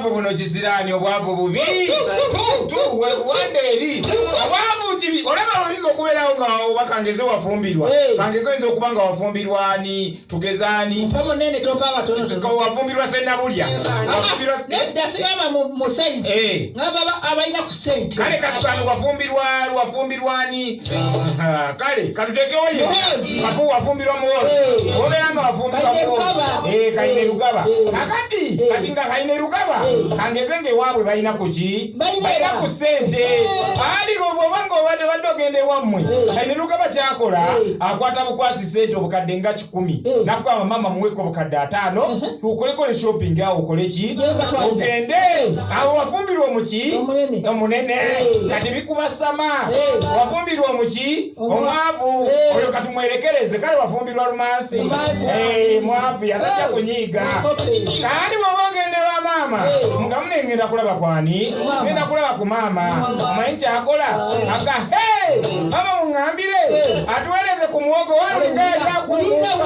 Obwavu buno kisiraani, obwavu bubi. Tu, tu, wanda eri obwavu kibi. Olaba oyinza okubeerawo nga oba kangeze wafumbirwa. Kangeze oyinza okuba nga wafumbirwa ani, tugeze ani? Mpa munene, tompa abatonotono. Wafumbirwa Sennabulya, wafumbirwa Nedda, sigamba mu size. Ngamba abalina ku sente. Kale katukano wafumbirwa ani? Ah, kale katutekewo ye. Muhoozi. Kafu wafumbirwa Muhoozi. Obeera nga wafumbirwa Kaine Muhoozi. Rugaba. Kaine Rugaba. Eh. Kakati kati nga Kaine Rugaba, kangeze nga ewaabwe balina kuki? Balina Balina era. ku ssente. Ali bw'oba nga obadde badde ogenda ewammwe, Kaine Rugaba kyakola, akwata bukwasi ssente obukadde nga 100, nakugamba, "Mama, muweeko obukadde 50 okolekole shopping awo, okole ki?" Gye batwalira. Ogende awo wafumbirwa omuki? Omunene. Omunene. Kati bikuba sama. Wafumbirwa omuki? Omwavu. Oyo katumwerekereze, kale wafumbirwa Lumansi. Lumansi. Mwavu yatajja kunyiiga. Kope. Kandi bw'oba ogende wa maama, mugamu ngenda kulaba kwani? Maama. Ngenda kulaba ku maama. Omanyi kyakola? Aga, "Hey, mama, muŋŋambire atuweereze ku muwogo." Wano nga yali Ulina akumuka.